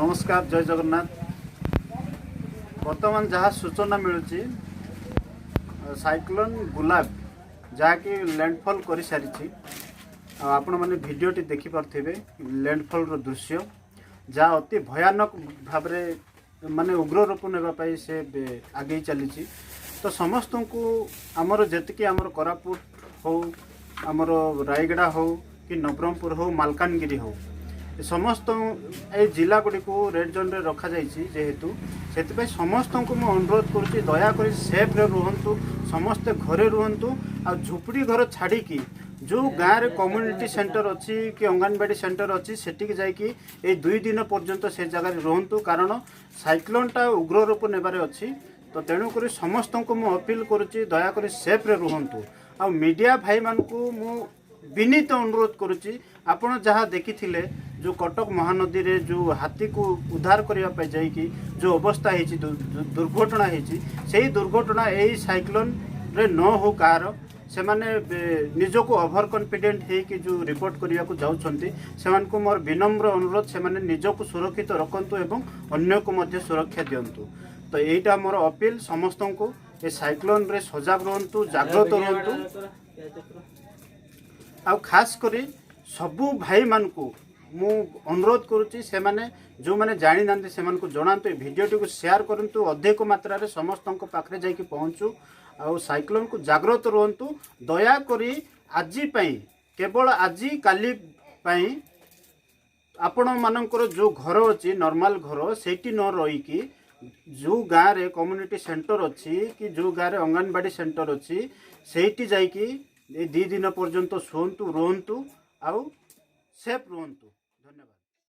ନମସ୍କାର, ଜୟ ଜଗନ୍ନାଥ। ବର୍ତ୍ତମାନ ଯାହା ସୂଚନା ମିଳୁଛି, ସାଇକ୍ଲୋନ୍ ଗୁଲାବ ଯାହାକି ଲ୍ୟାଣ୍ଡଫଲ୍ କରିସାରିଛି। ଆଉ ଆପଣମାନେ ଭିଡ଼ିଓଟି ଦେଖିପାରୁଥିବେ, ଲ୍ୟାଣ୍ଡଫଲ୍ର ଦୃଶ୍ୟ ଯାହା ଅତି ଭୟାନକ ଭାବରେ ମାନେ ଉଗ୍ର ରୂପ ନେବା ପାଇଁ ସେ ଆଗେଇ ଚାଲିଛି। ତ ସମସ୍ତଙ୍କୁ ଆମର ଯେତିକି ଆମର କୋରାପୁଟ ହଉ, ଆମର ରାୟଗଡ଼ା ହଉ କି ନବରଙ୍ଗପୁର ହଉ, ମାଲକାନଗିରି ହଉ, ଏ ସମସ୍ତ ଏଇ ଜିଲ୍ଲା ଗୁଡ଼ିକୁ ରେଡ୍ ଜୋନ୍ରେ ରଖାଯାଇଛି ଯେହେତୁ, ସେଥିପାଇଁ ସମସ୍ତଙ୍କୁ ମୁଁ ଅନୁରୋଧ କରୁଛି, ଦୟାକରି ସେଫ୍ରେ ରୁହନ୍ତୁ, ସମସ୍ତେ ଘରେ ରୁହନ୍ତୁ। ଆଉ ଝୁପଡ଼ି ଘର ଛାଡ଼ିକି ଯେଉଁ ଗାଁରେ କମ୍ୟୁନିଟି ସେଣ୍ଟର ଅଛି କି ଅଙ୍ଗନବାଡ଼ି ସେଣ୍ଟର ଅଛି, ସେଠିକି ଯାଇକି ଏଇ 2 ଦିନ ପର୍ଯ୍ୟନ୍ତ ସେ ଜାଗାରେ ରୁହନ୍ତୁ, କାରଣ ସାଇକ୍ଲୋନ୍ଟା ଉଗ୍ର ରୂପ ନେବାରେ ଅଛି। ତ ତେଣୁକରି ସମସ୍ତଙ୍କୁ ମୁଁ ଅପିଲ କରୁଛି, ଦୟାକରି ସେଫ୍ରେ ରୁହନ୍ତୁ। ଆଉ ମିଡ଼ିଆ ଭାଇମାନଙ୍କୁ ମୁଁ ବିନୀତ ଅନୁରୋଧ କରୁଛି, ଆପଣ ଯାହା ଦେଖିଥିଲେ, ଯେଉଁ କଟକ ମହାନଦୀରେ ଯେଉଁ ହାତୀକୁ ଉଦ୍ଧାର କରିବା ପାଇଁ ଯାଇକି ଯେଉଁ ଅବସ୍ଥା ହେଇଛି, ଦୁର୍ଘଟଣା ହେଇଛି, ସେଇ ଦୁର୍ଘଟଣା ଏଇ ସାଇକ୍ଲୋନ୍ରେ ନ ହଉ କାହାର। ସେମାନେ ନିଜକୁ ଓଭର କନଫିଡେଣ୍ଟ ହେଇକି ଯେଉଁ ରିପୋର୍ଟ କରିବାକୁ ଯାଉଛନ୍ତି, ସେମାନଙ୍କୁ ମୋର ବିନମ୍ର ଅନୁରୋଧ, ସେମାନେ ନିଜକୁ ସୁରକ୍ଷିତ ରଖନ୍ତୁ ଏବଂ ଅନ୍ୟକୁ ମଧ୍ୟ ସୁରକ୍ଷା ଦିଅନ୍ତୁ। ତ ଏଇଟା ମୋର ଅପିଲ ସମସ୍ତଙ୍କୁ, ଏ ସାଇକ୍ଲୋନ୍ରେ ସଜାଗ ରୁହନ୍ତୁ, ଜାଗ୍ରତ ରୁହନ୍ତୁ। ଆଉ ଖାସ କରି ସବୁ ଭାଇମାନଙ୍କୁ ମୁଁ ଅନୁରୋଧ କରୁଛି, ସେମାନେ ଯେଉଁମାନେ ଜାଣିନାହାନ୍ତି ସେମାନଙ୍କୁ ଜଣାନ୍ତୁ, ଏ ଭିଡ଼ିଓଟିକୁ ସେୟାର କରନ୍ତୁ, ଅଧିକ ମାତ୍ରାରେ ସମସ୍ତଙ୍କ ପାଖରେ ଯାଇକି ପହଞ୍ଚୁ। ଆଉ ସାଇକ୍ଲୋନ୍କୁ ଜାଗ୍ରତ ରୁହନ୍ତୁ। ଦୟାକରି ଆଜି ପାଇଁ, କେବଳ ଆଜି କାଲି ପାଇଁ ଆପଣମାନଙ୍କର ଯେଉଁ ଘର ଅଛି, ନର୍ମାଲ ଘର, ସେଇଠି ନ ରହିକି ଯେଉଁ ଗାଁରେ କମ୍ୟୁନିଟି ସେଣ୍ଟର ଅଛି କି ଯେଉଁ ଗାଁରେ ଅଙ୍ଗନବାଡ଼ି ସେଣ୍ଟର ଅଛି, ସେଇଠି ଯାଇକି ଏଇ 2 ଦିନ ପର୍ଯ୍ୟନ୍ତ ଶୁଅନ୍ତୁ, ରୁହନ୍ତୁ ଆଉ ସେଫ୍ ରୁହନ୍ତୁ।